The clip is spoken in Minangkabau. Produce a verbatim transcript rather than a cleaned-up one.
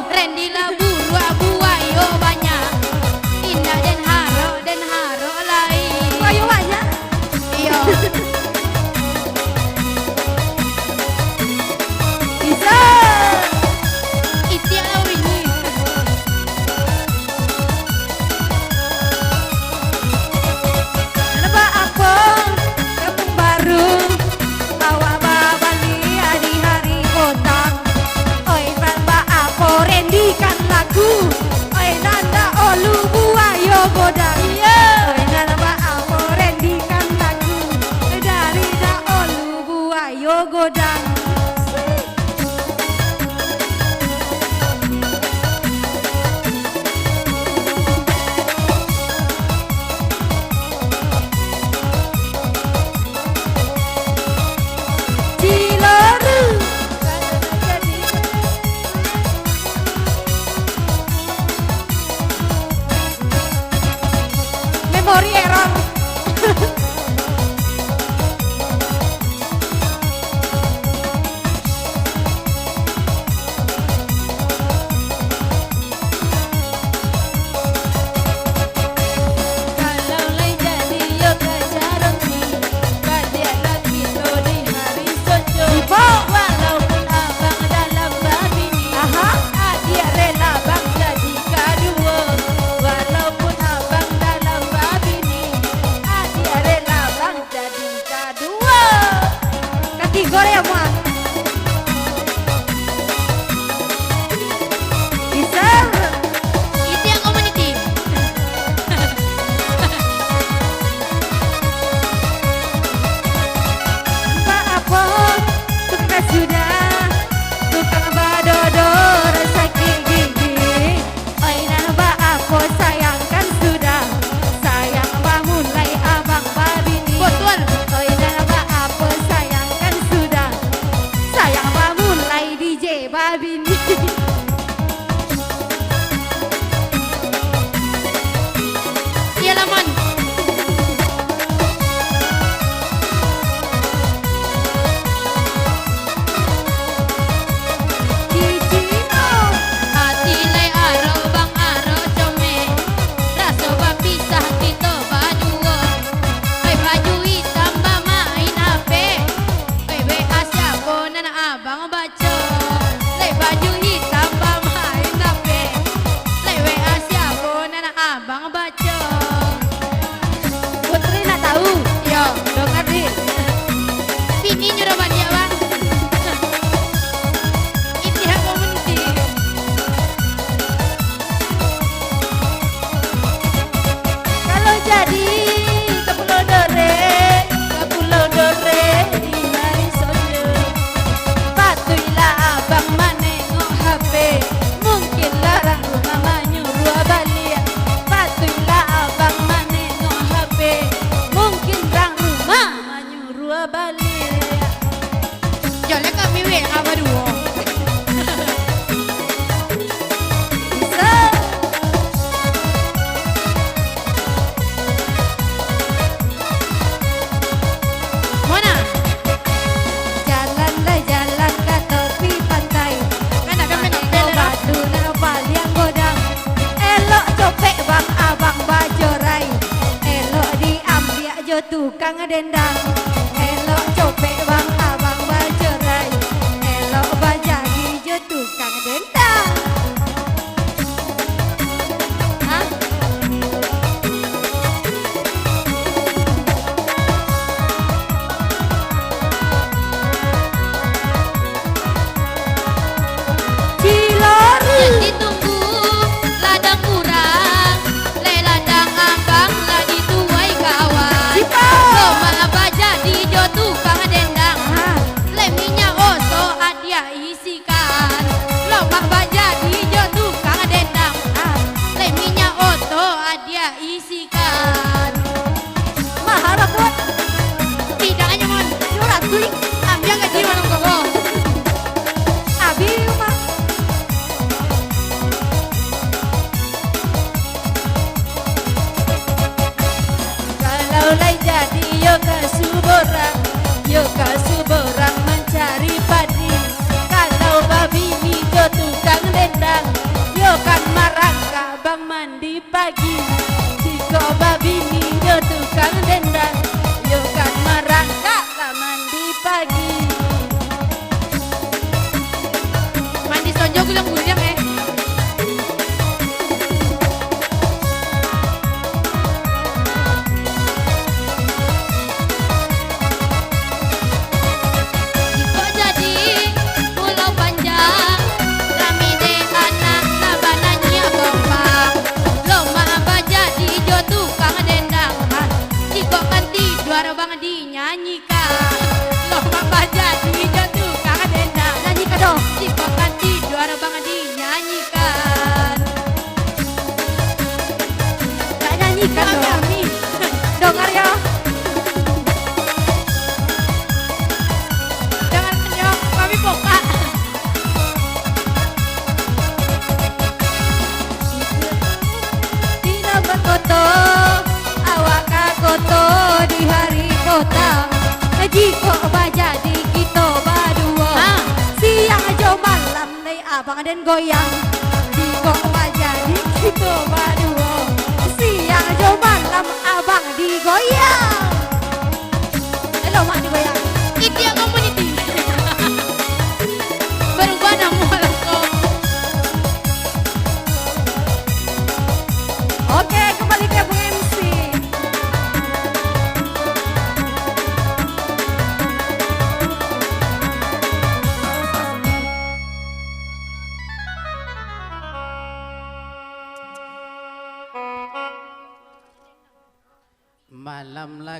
Randy lah buruak buayo banyak. Indak den harok, den harok lai. Buayo banyak? Iyo. Bisa. Itiak lah ini. Nan baapo, Kampung Baru, awak babaliak di hari kotang. Oi, nan baapo Randy kan laku. Oi, nan dak olu buayo godang. Iyo. Oi, nan baapo Randy kan laku. Dari dak olu buayo godang. Cilori. Memori error. Kalau lai jadi yo ka jaronti, baliaklah kito di hari Sonjo. Ibo. Walaupun abang dalam babini, aha, adiak rela bang jadi kaduo. Walaupun abang dalam babini, adiak rela bang jadi kaduo. Katigo deh, Muang. Bisa. Itiak komuniti. Baapo, tukang sudah, tukang badodor sakik gigi. Oi, nan baapo sayangkan sudah, sayang bamulai abang babini. Betul. Oi, nan baapo sayangkan sudah, sayang bamulai D J babini. Iyolah, Mon. Cicino. Ati lai aro bang aro comeh, raso bapisah kito baduo. Ai baju itam bamain H P, ai W A siapo nan abang baco? Lai baju itam bamain H P, lai W A siapo nan abang baco? Putri nak tahu? Yo, dongar, Di. Bini nyuruah baliak, Bang. Itiak komuniti. Kalau jadi ka Pulau Dore, ka Pulau Dore di hari Sonjo, patuiklah abang manengok H P, mungkin lah rang rumah manyuruah baliak. Patuiklah abang manengok H P, mungkin rang rumah manyuruah baliak. Jaleh kami W A baduo. Bisa. Mona. Jalan lah jalan ka topi pantai. Kan ada main Manengok batu nan paliang godang. Elok copek bang abang bajorai. Elok diambiak jo tukang dendang. Elok copek bang abang bajorai. Elok bajadi jo tukang dendang. Hah? Cilori. Jan ditunggu ladang urang, lai ladang abang lah dituai kawan. Sipa. Lomak bajadi jo tukang dendang. Ha. Lai minyak osok adiak isikan. Lomak Pagi, jikok babini jo tukang dendang, yo kan marangkak lah mandi pagi. Mandi sonjo guliang-guliang, eh. Jikok jadi Pulau Panjang, rami dek anak lah bananyiak gombang. Lomak bajadi jo tukang dendang, jikok kan tiduar bang dinyanyikan. Lomak bajadi jo tukang dendang, nyanyikan doh. Jikok kan tiduar bang dinyanyikan. Ndak nyanyikan doh. Kami. Dongar yo. Dongar yo, kami pokak. Di lambat koto, awak ka koto di hari kota. Jikok bajadi kito baduo, ha, siang jo malam lai abang den goyang. Jikok bajadi kito baduo, siang jo malam abang digoyang. Elok mak digoyang. Itiak komuniti. Barubah namo lah ko. Oke, kembali ke Bung M C. Malam lah